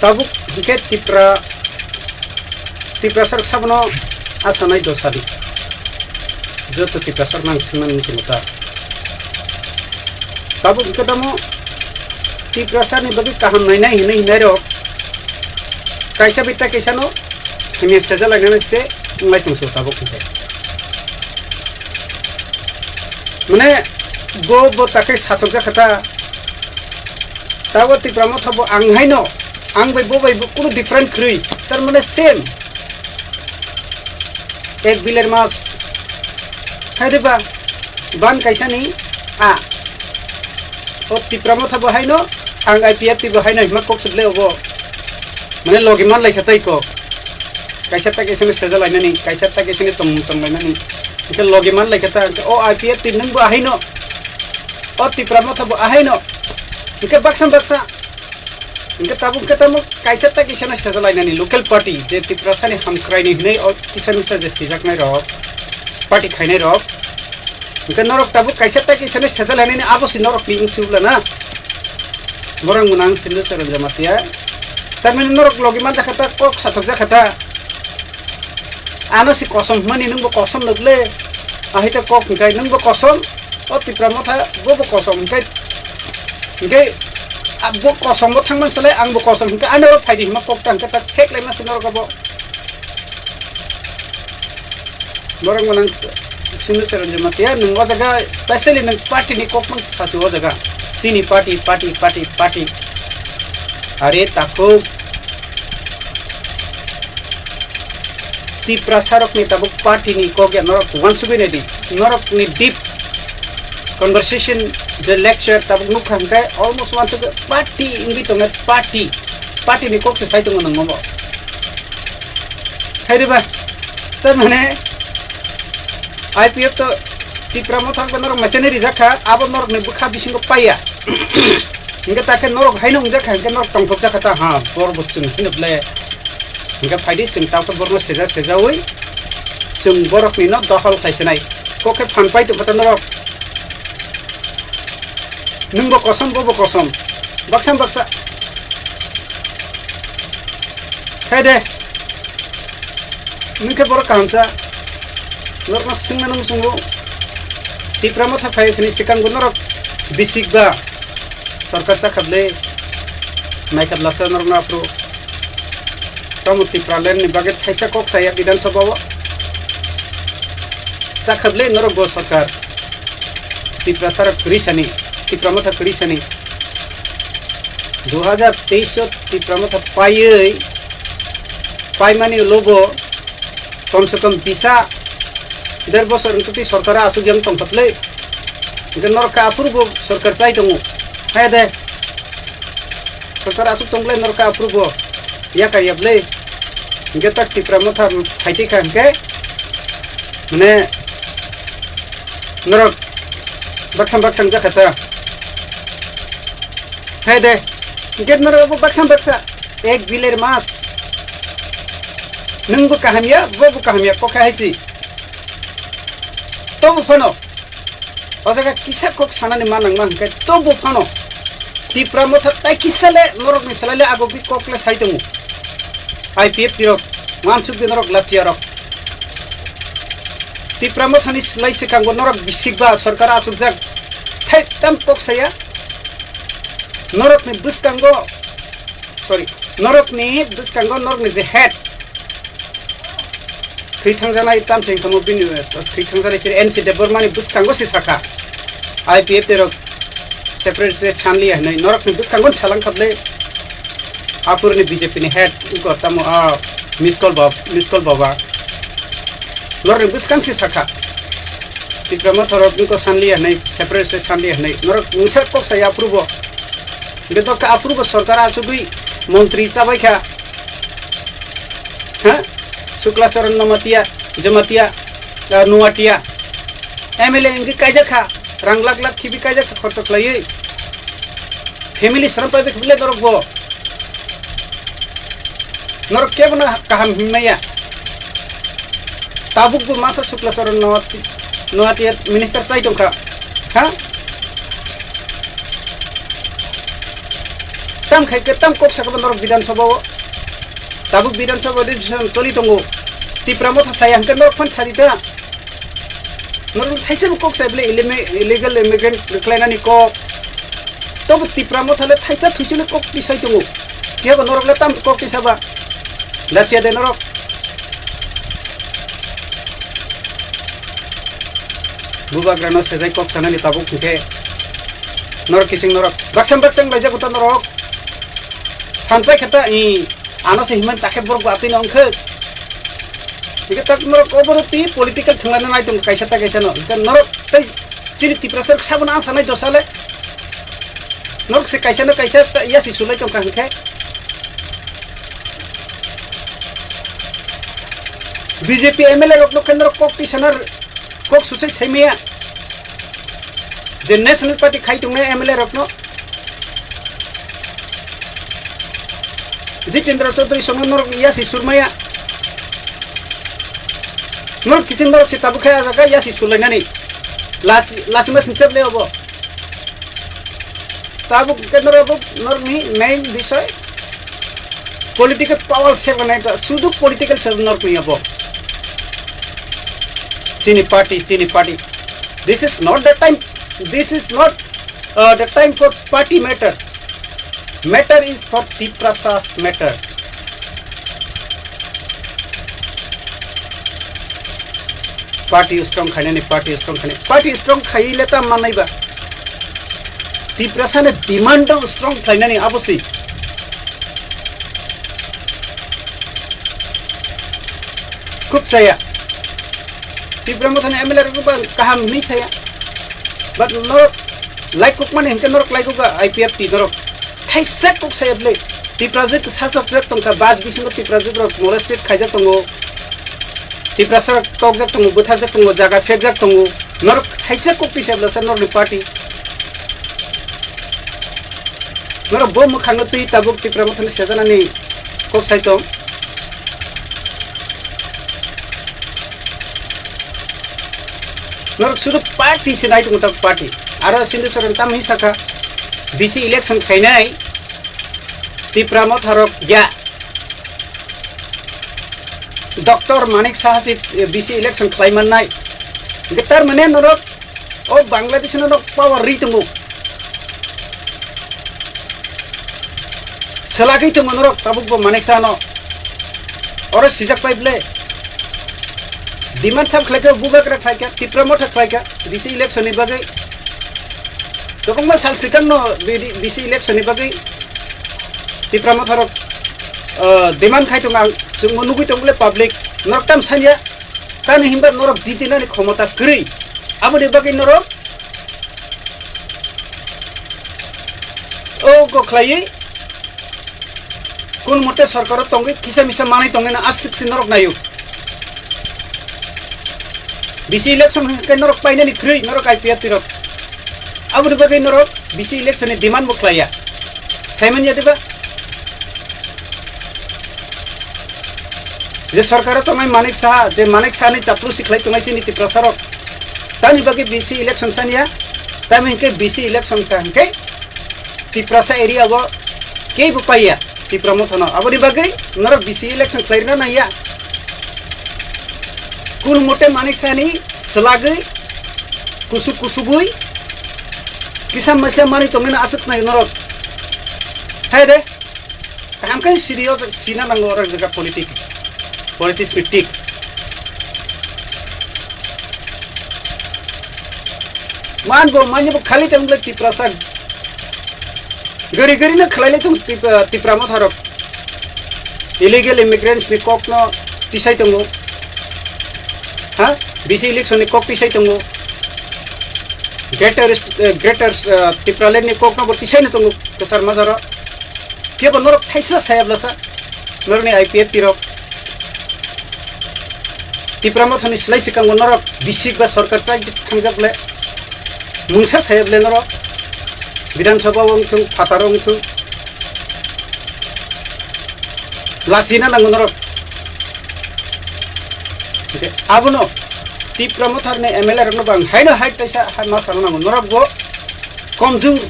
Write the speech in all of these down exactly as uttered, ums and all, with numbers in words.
Tabuk hwnkhe Tipra, Tiprasa rok sabono asanai dosa di. Joto Tiprasa rok nang singmani muchungo ta. Tabuk hwnkhe tamo Tiprasa ni bagwi kaham nainai hinwi hinai rok kaisa bai ta kaisa no hamya seja lainani se wnglai tongso tabuk hwnkhe. Mane bo, bo takhai sathokjak kha ta. Tabuk Tipra Motha bo ang haino, ang bai bo bai bo kunu different kwrwi, tar mane same. Ek biler mas. Hai de ba, ban kaisa ni a. O Tipra Motha bo haino, ang I P F T bo haino hima kok suk le obo. Mane logi man lai kha tai kok. Kaisa ta kaisa ni seja lainani, kaisa ta kaisa ni tong, tong lainani. Hwnkhe logi man lai kha ta, hwnkhe o I P F T nwng bo haino. O Tipra Motha bo ahaino. Hwnkhe baksa baksa. Hwnkhe tabuk hwnkhe tamo kaisa ta kisano sejalainani local party je Tiprasani hamkraini hinwi o kisa misa je sijaknai rok, party khainai rok. Hwnkhe norok tabuk kaisa ta kisano sejalainani abo si norokni wngsi ulana. Borok mwnang Sindhu Charan Jamatia. Tamni norok logi manjakha ta, kok sathokjakha ta. Ano si kosom hwnmani nwngbo kosom nukle. Ahai ta kok hwnkhe nwngbo kosom. O Tipra Motha bobo kosom hwnkhe, hwnkhe, a, bo kosom bo thangman salai, ang bo kosom hwnkhe, ano oro phaidi hima kok ta hwnkhe ta sek laima se norok bo. Borok mwnang Sindhu Charan Jamatia, nwng o jaga specially nwng party ni kok mang sasu o jaga. Chini party, party, party, party. Are takhuk. Tiprasa rokni tabuk party ni kok ya norok uansugwi naidi. Norokni deep conversation je lecture tabuk nukha hwnkhe almost uansugwi party wngwi tongnai party. Party ni kok se sai tongo nangma bo. Hai re ba. Tar mane I P F to Tipra Motha ba norok machine rijak kha, abo norokni bwkha bisingo paiya. Hwnkhe ta khe norok haino wngjak kha, hwnkhe norok tongthokjak kha ta, ha, bor bo chwng hino ble. Hwnkhe phaidi chwng ta khe borno seja sejaui chwng borokni no dohol khai sinai. Kok khe phan pai tongkha ta norok. Nwngbo kosom, bobo kosom. Baksa baksa. Hai de. Nwng khe borok kahamsa. Norokno swngmano muchungo. Tipra Motha phai sini swkang bo norok bisik ba. Sorkar chakhatle. Naikhat lasa norokno aphuru. Tamo Tipraland ni bagwi thaisa kok saya Bidhan Sabha o. Chakhatle norok bo sorkar. Tiprasa rok kwrwi sani. Tipra Motha kwrwi sani. Dui hajar teis o Tipra Motha paiwi, paimani ulo bo kom se kom bisa der bosor wngtwi sorkar o aswk yang tongkha ble. Hwnkhe norok khe aphuru bo sorkar chai tongo. Hai de. Sorkar aswk tong ble norok khe aphuru bo yakar ya ble. Hwnkhe tak Tipra Motha phaitwi kha hwnkhe mane norok baksa baksa wngjakha ta. Hai de, hwnkhe norok bo baksa baksa, ek biler mas. Nwng bo kaham ya, bo bo kaham ya, kok hai si. Tobo phano, o jaga kisa kok sanani ma nangma hwnkhe, tobo phano. Tipra Motha tai kisa le, norok ni salai le, abo bi kok le sai tongo. I P F T rok, wansuk di norok lachiya rok. Tipra Motha ni slai swkang bo norok bisik ba sorkar achukjak. Thai tam kok saya. Norok ni bwskango, sorry, norok ni bwskango norok ni je head. Thwi thangjanai tamsing tamo bini, thwi thangjanai siri N C Debbarma ni bwskango si sakha. I P F T rok separate se chanliya hinwi norok ni bwskango salang khatle. Aphuru ni B J P ni head iko tamo, ah, Miss Call Bab-, Miss Call Baba. Norok ni bwskang si sakha. Tipra Motha rok iko sanliya hinwi, separate se sanliya hinwi. Norok mungsa kok saya aphuru bo. Hwnkhe to kha aphuru bo sorkar achugwi montri chabai kha. Ha? Sukla Charan Namatia, Jamatia, ah, Nuatia. M L A hwnkhe kaijak kha, rang lakh lakh khibi kaijak kha khorcho khlaiwi. Family sram pai bikhle norok bo. Norok kebo no kaham himnaiya. Tabuk bo masa Sukla Charan Nuati-, Nuatia minister chai tongkha. Ha? Ta Tam khai ke tam kok saka norok Bidhan Sabha o. Tabuk Bidhan Sabha decision choli tongo. Tipra Motha saya hwnkhe norok phan sadi ta. Norok thaisa bo kok sai bole ilimi-, illegal immigrant rwkhlainani kok. Tobo Tipra Motha le thaisa thuisile kok tisai tongo. Phiya bo norok le tam kok tisa ba. Lachia de norok. Bubagrano sejai kok sanani tabuk hwnkhe. Norok kiching norok. Baksang baksang laijak uta norok. Phan pai khata i ano se himan takhe borok bo atwi no wngkhe. Ike tak norok oboro twi political thwngna nai tong kaisa ta kaisa no. Ike norok tei chini Tiprasa rok sabon ang sanai dosa le. Norok se kaisa no kaisa ta iya si sulai tong kha hwnkhe. B J P M L A rok no khe norok kok twi sana kok suchai sai maya. Je National Party khai tongnai M L A rok no. Jitendra Chaudhary songno norok yasi surmaya. Norok kiching norok se tabuk khe ah jaga yasi sulainani. Lasi, lasi ma singchep le obo. Tabuk ke norok bo norokni main bisoi political power se banai ta, sudu political se norok ni obo. Chini party, chini party. This is not the time, this is not, uh, the time for party matter. Matter is for Tiprasas matter. Party strong khainani, party strong khainani, party strong khai le ta manai ba. Tiprasa ni demand no strong khlainani abo si. Khub chaya. Tipra Mothani M L A rok ba kaham hinwi saya. But norok laikuk mani hinkhe norok laikuk a I P F T norok. Thaisa kok saya bwle. Tiprajwk sajokjak tongkha, bus bisingo Tiprajwk rok molested khaijak tongo. Tiprasa rok tokjak tongo, bwtharjak tongo, jaga sekjak tongo. Norok thaisa kok twi saya bwlasa norokni party. Norok bo mwkhangno twi tabuk Tipra Mothani sejanani kok sai tong. Norok sudu party se nai tongo, tabuk party. Aro Sindhu Charan tamni saka B C election khainai Tipra Motha rok ya. Doctor Manik Saha se B C election khlai mannai. Hinkhe tar mane norok o Bangladesh no norok power ri tongo. Selagwi tongo norok tabuk bo Manik Saha no. Oro sijak pai bwle. Demand sam khlaikha, bubagra khlaikha, Tipra Motha khlaikha, B C election ni bagwi. Kwbangma sal swkang no B C election ni bagwi Tipra Motha rok, uh, demand khai tongo ang, chwngno nugwi tongo le public, norok tam sanya, tani hinba norok jitinani khomota kwrwi. Aboni bagwi norok o go khlaiwi, kun mote sorkaro tongwi kisa misa manwi tongnaino aswk se norok naio. B C election hwnkhe norok painani kwrwi norok I P F T rok. Aboni bagwi norok B C election ni demand bo khlaiya. Saimanya diba? Je sorkaro tongnai Manik Saha, je Manik Saha ni chaplusi khlai tongnai chini Tiprasa rok. Tani bagwi B C election sanya, tamo hinkhe B C election ka hinkhe Tiprasa area o kebo paiya Tipra Mothano. Aboni bagwi norok B C election khlairwna naiya. Kun mote Manik Sahani selagwi kusuk kusugwi kisa masa manwi tongnaino aswk nai norok. Hai de. Kaham khe siri o sina nango oro jaga politic, politics ni tics. Man bo manya bo khali tong le Tiprasa. Gari gari no khlai le tong Tip-, Tipra Motha rok. Illegal immigrants ni kok no tisai tongo. Ha? B C election ni kok tisai tongo. Greater, eh, Greater, eh, Tipraland ni kok no bo tisai no tongo. Kwchar majaro. Kebo norok thaisa saya bwlasa, norokni I P F T rok. Tipra Mothani slai swkango norok bisik ba sorkar chai thangjak le. Mungsa saya bwle norok. Bidhan Sabha o wngthung, phataro wngthung. Lachina nango norok. Hingke abono Tipra Motharni M L A rokno bo ang haino hai kaisa hai ma sana nango. Norok bo komjur.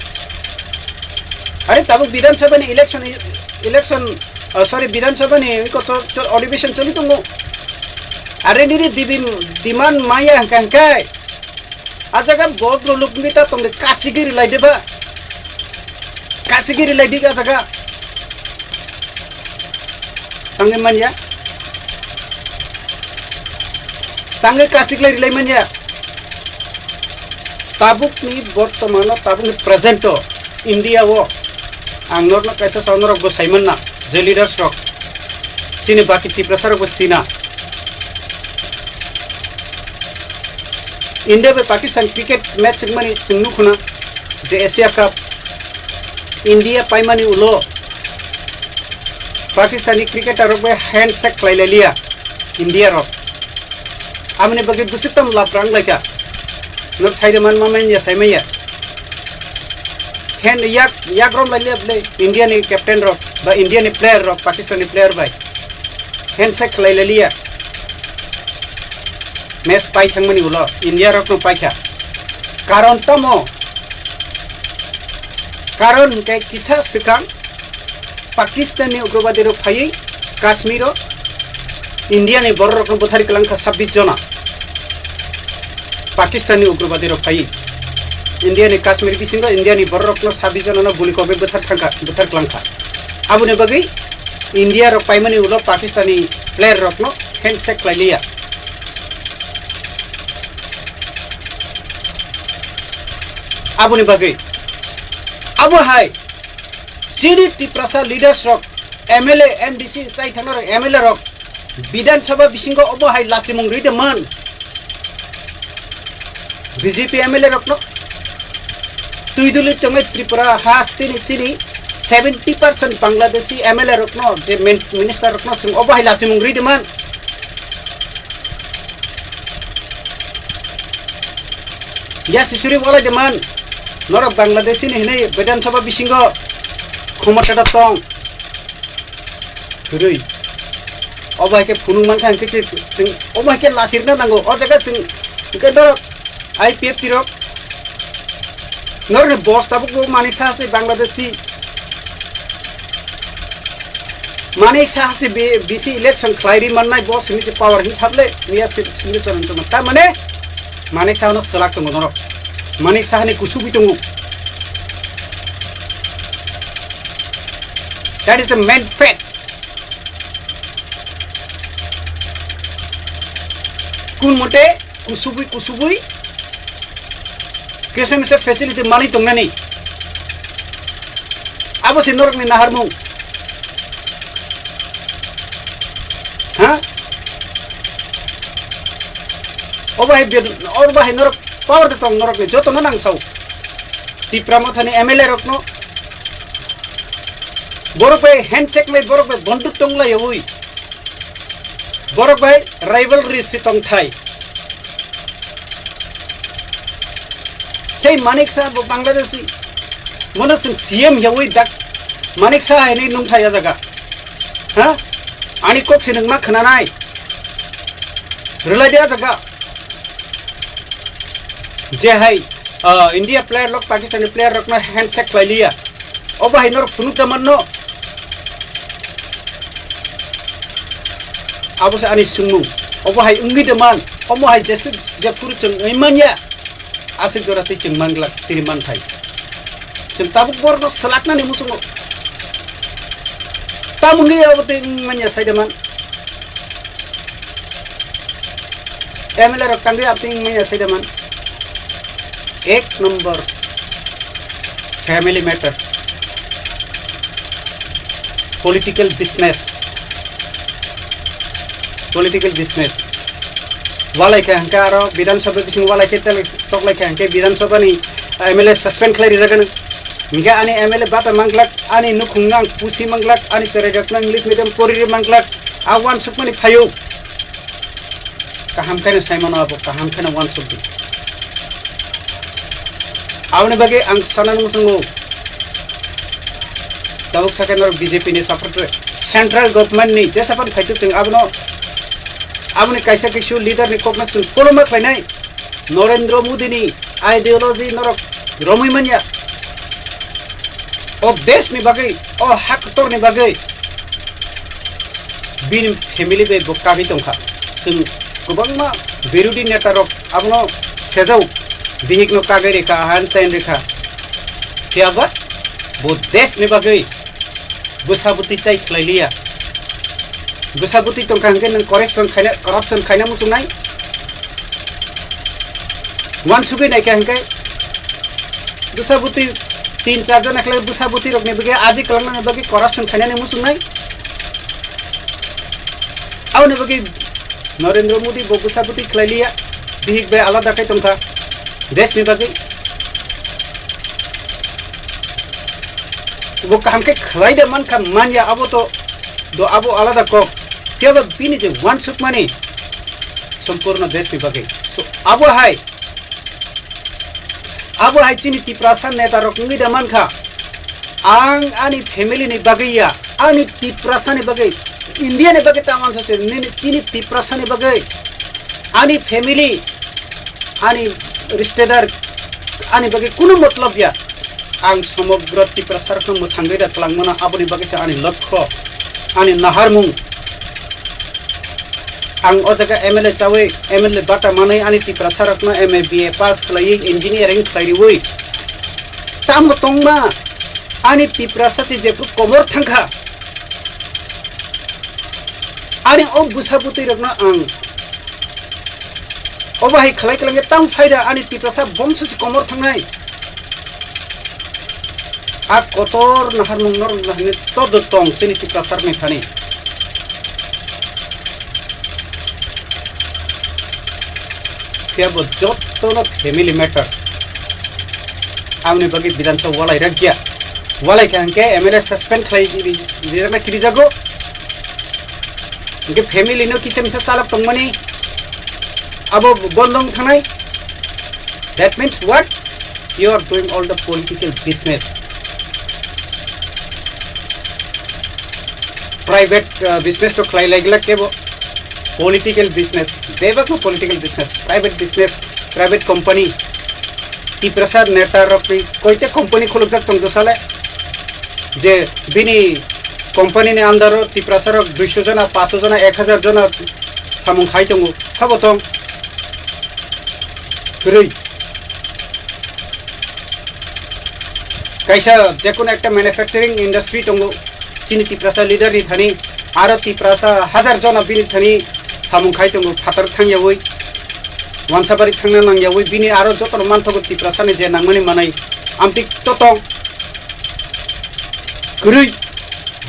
Are tabuk Bidhan Sabha ni election, election, ah, sorry, Bidhan Sabha ni koto cho-, adhibeshon choli tongo. Are nini dibi demand maya hwnkha hwnkhe, a jaga vote rw lukungwi ta tongdi, kachigwi rwlai de ba. Kachigwi rwlai di a jaga. Tangwi manya. Tangwi kachiklai rwlai manya. Tabukni bortomano, tabukni present o India o ang norno kaisa sao norok bo saimanna, je leaders rok, chini baki Tiprasa rok bo sina. India bai Pakistan cricket match wngmani chwng nukhuna, je Asia Cup, India paimani ulo Pakistani cricketer rok bai handshake khlai lai liya India rok. Aboni bagwi bwswk tamo lafra wng lai kha. Nok sai rwman ma manya sai manya. Hand yak, yak rom lai liya bwle India ni captain rok ba India ni player rok Pakistan ni player bai handshake khlai lai liya. Match pai thangmani ulo India rok no pai kha. Karon tamo? Karon hwnkhe kisa swkang Pakistan ni ugrobadi rok phaiwi Kashmir o India ni borok rokno bwthari kwlang kha sabbish jona. Pakistan ni ugrobadi rok phaiwi India ni Kashmir bisingo India ni borok rokno sabbish jona no guli kokwi bwthar thangkha, bwthar kwlang kha. Aboni bagwi India rok paimani ulo Pakistan ni player rokno handshake khlai liya. Aboni bagwi abo hai chini Tiprasa leaders rok, M L A, M D C chai thangna rok, M L A rok Bidhan Sabha bisingo obo hai lachimung rwi de man. B J P M L A rokno twi duli tongnai Tripura ha stini chini seventy percent Bangladeshi M L A rokno je min-, minister rokno chwng obo hai lachimung rwi de man. Ya sisuri walai de man. Norok Bangladeshi ni hinui Bidhan Sabha bisingo khomota da tong. Kwrwi. Obo hai khe phunuk mankha hwnkhe se chwng obo hai khe lachirna nango. O jaga chwng hwnkhe norok I P F T rok. Norokni boss tabuk bo Manik Saha se Bangladeshi. Manik Saha se B-, B C election khlai ri mannai boss hinwi se power hin saple miya se sindhu charan chama. Ta mane Manik Saha no selak tongo norok. Manik Saha ni kusubui tongo. That is the main fact. Kun mote kusubui kusubui kesa mesa facility manwi tongnani. Abo se norokni naharmung. Ha? Obo hai bed-, obo hai norok power de tong norokni jotono nang sao. Tipra Mothani M L A rokno. Borok bai handshake lai, borok bai bonduk tong lai ui. Borok bai rivalry si tong thai. Sei Manik Saha bo Bangladeshi. Mono chwng C M yaui dak Manik Saha hinui nung thai a jaga. Ha? Ani kok se nung ma khna nai. Rwlai de a jaga. Je hai, ah, India player lok Pakistani player rok no handshake khlai liya. Obo hai norok phunuk da manno. Abo se ani sungmung. Obo hai wngwi da man. Omo hai jesuk jephuru chwng wngwi manya. Aswk jora twi chwng manglak, siri manthai. Chwng tabuk borokno swlaknani muchungo. Tamo wngwi abo twi wngmanya saida man. M L A rok tangwi abo twi wngmanya saida man. Ek number family matter. Political business. Political business. Walai khe hwnkhe aro Bidhan Sabha bising walai khe tele toklai khe hwnkhe Bidhan Sabha ni M L A suspend khlai rijak gano. Hwnkhe ani M L A bata manglak, ani nukhung nang pusi manglak, ani cherai rok nang English medium poriri manglak. A wansukmani phaio. Kaham khe no sai mano abo, kaham khe no wansuk di. Aboni bagwi ang sanani muchungo. Tabuk sakhe norok B J P ni support rw. Central government ni jesa phano phaithuk chwng abono, aboni kaisa kisu leader ni kokno chwng follow ma khlainai. Narendra Modi ni ideology norok romwi manya. O desh ni bagwi, o hak kotor ni bagwi bini family bai bo kagwi tongkha. Chwng kwbangma birodi neta rok abono sejao, bihik no kagwi rikha, han ten rikha. Phiya ba bo desh ni bagwi bwsa bwtwi tai khlai liya. Bwsa bwtwi tongkha hwnkhe nwng corruption khaina, corruption khaina muchungnai. Wansugwi naikha hwnkhe bwsa bwtwi tin char jon ekhlai bwsa bwtwi rokni bagwi aji kwlangnani bagwi corruption khainani muchungnai. Aboni bagwi Narendra Modi bo bwsa bwtwi khlai liya, bihik bai alada khai tongkha deshni bagwi. Bo kaham khe khlai da mankha, manya abo to do abo alada kok. Phiya ba bini je wansukmani sompurno deshni bagwi. So, abo hai, abo hai chini Tiprasa neta rok wngwi da mankha. Ang ani family ni bagwi ya, ani Tiprasa ni bagwi, India ni bagwi ta mansa se, nini chini Tiprasa ni bagwi, ani family, ani rishitedar, ani bagwi kunu matlab ya. Ang somogro Tiprasa rokno mwthangwi da twlangmano, aboni bagwi se ani lokho, ani naharmung. Ang o jaga M L A chawi, M L A bata manwi ani Tiprasa rokno M A B A pass khlaiwi engineering khlai riwi tamo tongma ani Tiprasa se jephru komor thangkha. Ani o bwsa bwtwi rokno ang obo hai khlai khlai tam phaida ani Tiprasa bongso se komor thangnai. A kotor naharmung norok naharni todo tong chini Tiprasa rokni thani. Phiya bo jottono family matter. Amni bagwi Bidhan Sabha walai rakya. Walai kha hwnkhe M L A suspend khlai ri-, rijakna kirijago. Hwnkhe family no kisa misa chalok tongmani abo bondo wng thangnai. That means what? You are doing all the political business. Private, uh, business to khlai lai glak kebo political business, bebak no political business, private business, private company. Tiprasa neta rok ni koite company khulukjak tong do sale je bini company ni under o Tiprasa rok duiso jona, paso jona, ek hajar jona samung khai tongo, sabo tong kwrwi. Kaisa jekunu ekta manufacturing industry tongo, chini Tiprasa leader ni thani, aro Tiprasa hajar jona bini thani samung khai tongo, phatar thangyawi, wansabari thangna nangyawi, bini aro jotono manthogo Tiprasa ni je nangmani manai, amtwi totong kwrwi,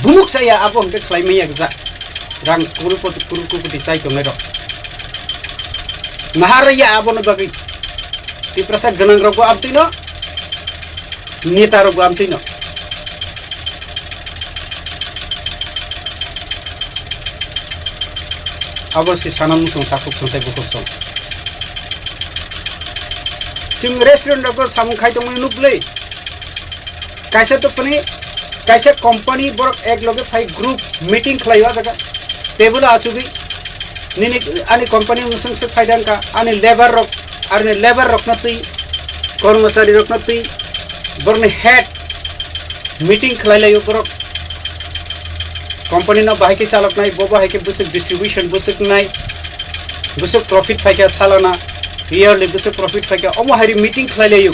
bumuk saya abo hwnkhe khlai manya gwja, rang kurupoti kurupoti chai tongnai rok. Nahar ya abono bagwi. Tiprasa gwnang rokbo amtwino, neta rokbo amtwino. Abo se sana muchung takhuk song tei bukhuk song. Chwng restaurant rokbo samung khai tongmani nukle. Kaisa to phani, kaisa company borok ek loge phai group meeting khlai o jaga. Table o achugwi nini ani company mwswng se phaida wngkha, ani labour rok, ani labour rokno twi, kormochari rokno twi, borokni head meeting khlai laio borok. Company no bahai khe chaloknai, bo bahai khe bwswk distribution bwswk nai, bwswk profit phaikha salona, yearly bwswk profit phaikha, omo hai ri meeting khlai laio.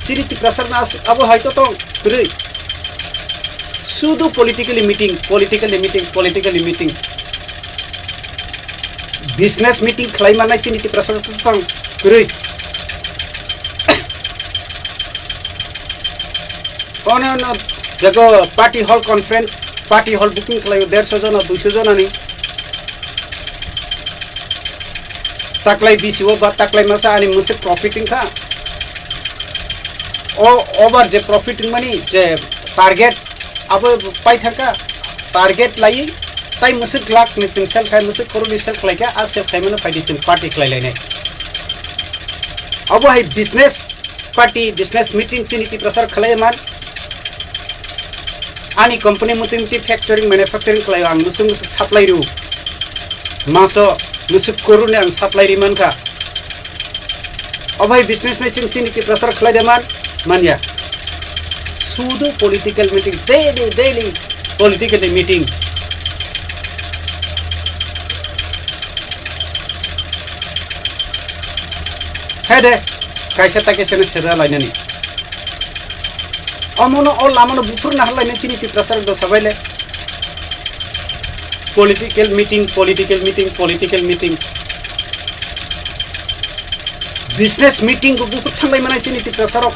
Chini Tiprasa no as-, abo hai to tong kwrwi. Sudu politically meeting, politically meeting, politically meeting. Business meeting khlai mannai chini Tiprasa no to tong kwrwi. Ono no jago party hall conference, party hall booking khlaio derso jona, duiso jona ni. Taklai bisi o ba taklai masa ani mwswk profit wngkha. O over je profit wngmani je target abo pai thangkha, target lai tai mwswk lakh ni chwng sell khai, mwswk crore ni sell khlai kha, a sell khlaimano phaidi chwng party khlai lainai. Abo hai business party, business meeting chini Tiprasa khlai man. Ani company muti muti factoring, manufacturing khlaio, ang musuk musuk supply rw. Maso musuk kuruni ang supply ri mankha. Obai business ni chwng chini Tiprasa khlai de man, manya. Sudu political meeting, daily, daily political meeting. He de, kaisa ta kaisa no seda lainani. Omono o lamano buphuru nahar lainai chini Tiprasa rok dosa baile. Political meeting, political meeting, political meeting. Business meeting bo buphuru thanglai manai chini Tiprasa rok.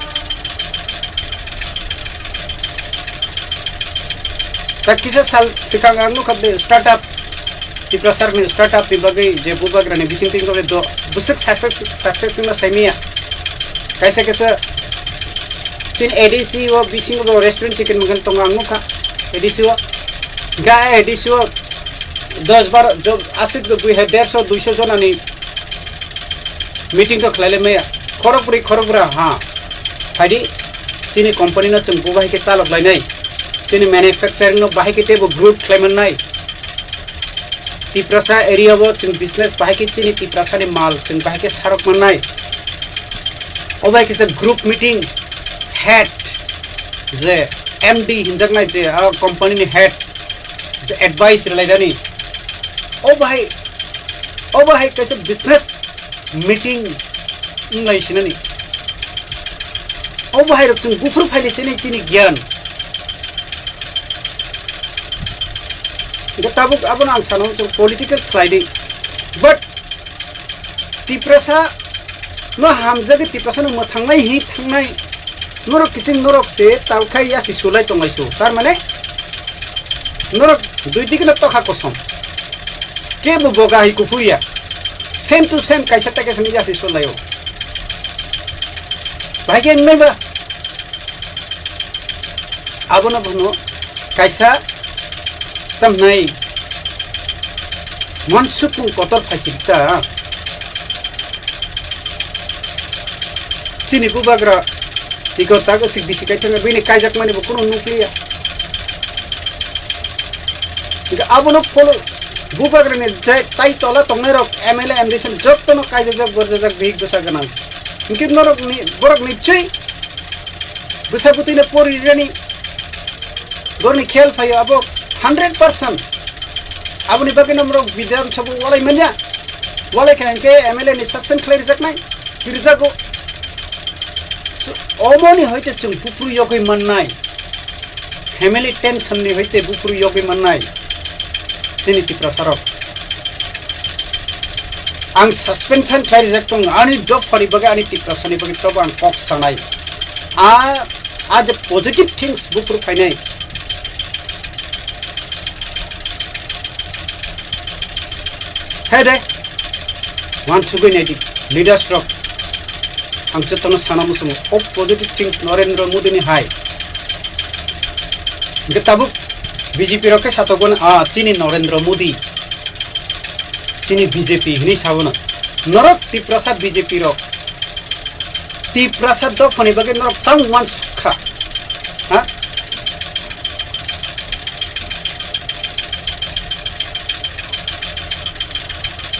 Ta kisa sal sikang ang nukha de startup, Tiprasa ni startup ni bagwi je bubagra ni bising tingkol do bwswk success, success no saimia. Kaisa kaisa chin A D C o bising bo restaurant chicken mungkin tongo ang nukha A D C o. Ga A D C o dos bar jo aswk do dui hai derso duiso jona ni meeting to khlaile maya. Khorok bri khorok bra ha. Phaidi chini company no chwng bo bahai khe chalok lainai. Chini manufacturing no bahai khe teibo growth khlai mannai. Tiprasa area o chwng business bahai khe chini Tiprasa ni mal chwng bahai khe sarok mannai. O bahai khe se group meeting head je M D hinjaknai je a company ni head je advice rwlainani. O bahai, o bahai kaisa business meeting wnglai sinani. O bahai rok chwng buphuru phaile chini chini giyan. Hingke tabuk abono ang sana chwng political khlai di. But Tiprasa no hamjagwi Tiprasa no mwthangnai hi thangnai. Norok kiching norok se talkhai yasi sulai tonglai su. Tar mane norok dui digi no tokha kosom. Kebo boga hi kuphur ya. Same to same kaisa ta kaisa ni yasi sulai o. Bahai khe wngnai ba? Abono bono kaisa tamnai mansukmung kotor phaisirikta. Chini bubagra iko tago sik bisi kaithangna bini kaijakmani bo kunu nukliya. Hingke abono follow bubagrani jai tai tola tongnai rok M L A, M D C jotono kaijajak borjajak bihik bwsa gwnang. Hingke norokni borokni chwi bwsa bwtwino pori rirani borokni khel phaio abo hundred percent. Aboni bagwi no borok Bidhan Sabha walai manya. Walai kha hingke M L A ni suspend khlai rijaknai, kirijago. So, omoni hoite chwng buphuru yogwi mannai. Family tension ni hoite buphuru yogwi mannai chini Tiprasa rok. Ang suspension khlai rijak tong, ani job phari bagwi, ani Tiprasa ni bagwi tobo ang kok sanai. A, a je positive things buphuru phainai. Hai de, wansugwi naidi leaders rok. Ang jotono sana muchungo, o positive things Narendra Modi ni hai. Hingke tabuk B J P rok khe satokgwn, ah, chini Narendra Modi, chini B J P hinwi sabono. Norok Tiprasa B J P rok, Tiprasa dophani bagwi norok tamo wansukha. Ha?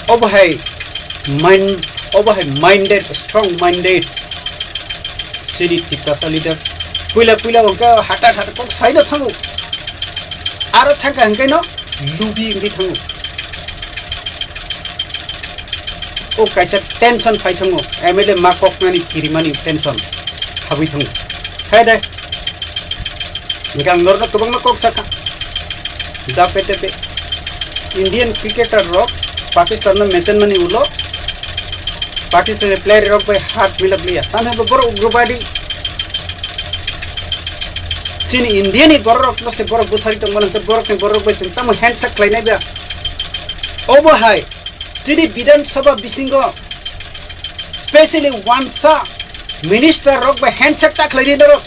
Obo hai mind, obo hai minded, strong minded. Chini Tiprasa leaders. Puila puila hwnkhe hata hata kok saino thango. Aro thangkha hwnkhe no lubi wngwi thango. O kaisa tension phai thango. M L A ma koknani khirimani tension habwi thango. Hai dai. Hingke ang norokno kwbangma kok sakha. Da pete pe. Indian cricketer rok Pakistan no mechen mani ulo Pakistan ni player rok bai hat milap liya. Tamo bo borok ugrobadi. Chini India ni borok rok se borok buthari tong mano, borok ni borok bai chwng tamo handshake khlai nai ba. Obo hai chini Bidhan Sabha bisingo specially wansa minister rok bai handshake ta khlai di norok.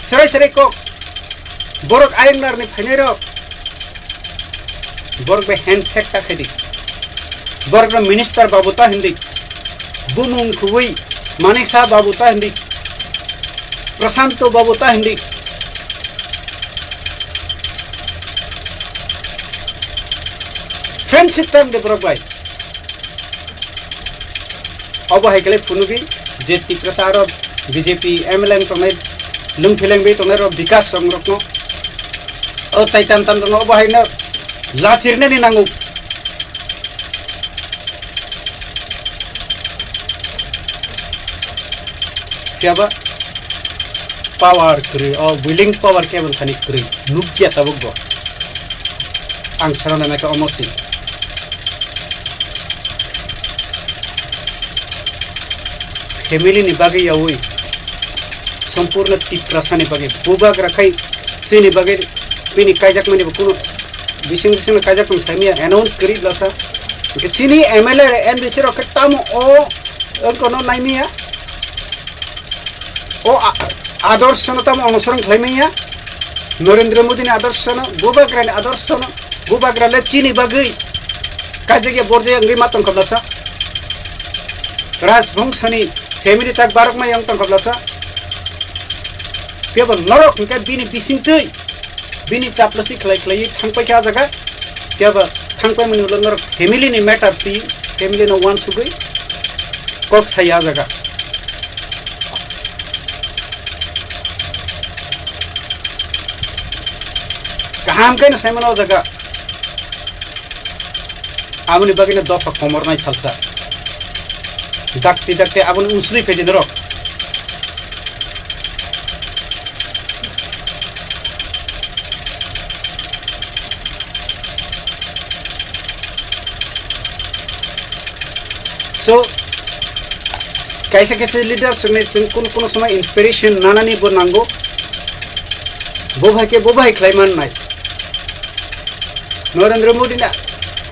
Serai serai kok. Borok ayang narni phainai rok. Borok bai handshake ta khaidi. Borok no minister babu ta hindi. Bumung khubui Manik Saha babu ta hindi. Prashanto babu ta hindi. Friendship ta hindi borok bai. Obo hai khe phunukgwi je Tiprasa aro B J P M L A wng tongnai lwng pheleng bai tongnai rok bikas song rokno, o taitan tan rokno obo haino lachirnani nango. Phiya ba power kwrwi, o willing power khe bwthani kwrwi nukya tabuk bo. Ang sana nanai kha omo si. Family ni bagwi yaui Sampurna Tiprasa ni bagwi bubagra khai chini bagwi bini kaijakmani bo kuno bising bising kaijakmani saimaya announce kwrwi blasa. Hwnkhe chini M L A N B C rok khe tamo o wngkono naimaya. O a-, adorshono tamo onusoron khlaimaya. Narendra Modi ni adorshono, bubagra ni adorshono, bubagra le chini bagwi kaijakya borjaya wngwi ma tongkha blasa. Rajbongshoni family tak barok ma yang tongkha blasa. Phiya bo norok hwnkhe bini bisingtwi bini chaplasi khlai khlaiwi thangpai kha ah jaga. Phiya ba thangpai mani ulo norok family ni matter twi, family no uansugwi kok sai ah jaga. Kaham khe no sai mano ah jaga. Aboni bagwi no dopha komornai salsa. Dakti dakti aboni unsuri phaidi norok. So, kaisa kaisa leaders ni chwng kun kun somoi inspiration nanani bo nango. Bo bai khe bo bai khlai man nai. Narendra Modi na,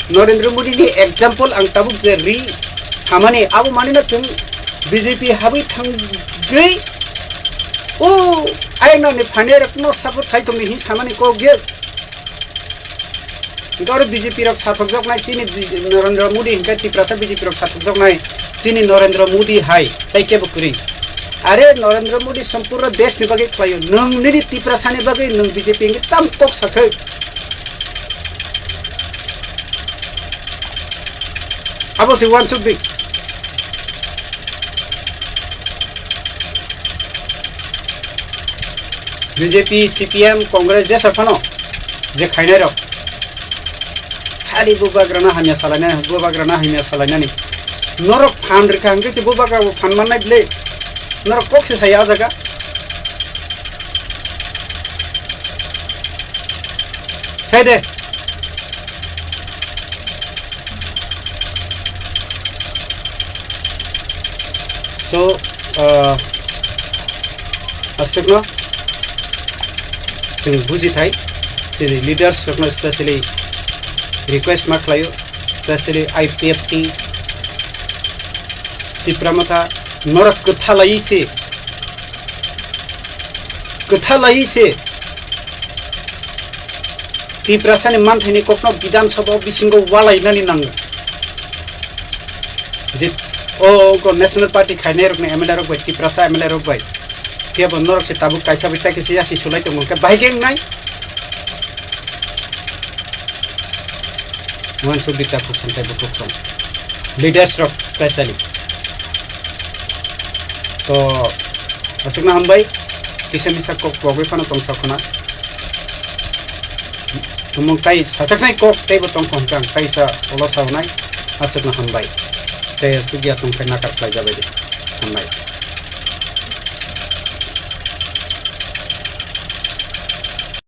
Narendra Modi ni example ang tabuk je ri samani abo mani na chwng B J P habwi thangwi o ayang ni phanai rok no support khai tongni hi samani kok ge. Hingke oro B J P rok sathokjak nai chini B J, Narendra Modi hingke Tiprasa B J P rok sathokjak nai chini Narendra Modi hai tai kebo kwrwi. Are Narendra Modi sampurna desh ni bagwi khlaio. Nwng nini Tiprasa ni bagwi nwng B J P hingke tam kok sathai. Abo se uansuk di. B J P, C P M, Congress jesa phano je khainai rok. Khali bubagrana hamya salainani, bubagrana hamya salainani. Norok phan rikha hingke se bubagra bo phan mannai bile. Norok kok se saya ah jaga. Hai de. So, uh, aswkno chwng buji thai, chini leaders rokno specially request ma khlaio, specially I P F T, Tipra Motha, norok kwtha laiwi se, kwtha laiwi se, Tiprasani manthaini kokno Bidhan Sabha o bisingo walainani nango. Je o, o National Party khainai rokni M L A rok bai, Tiprasa M L A rok bai. Phiya bo norok se tabuk kaisa bai tai kaisa yasi sulai tongo, hwnkhe bahai khe wngnai? Uansuk di ta khuk song tei bo khuk song. Leaders rok specially. To, aswkno hambai, kisa misa kok pogwi phano tongsa khuna. Tumung tai sajaknai kok teibo tongkha hwnkhe ang kaisa ulo saunai, aswkno hambai. Se sugya tongkhe nakar khlai jabai di. Hambai.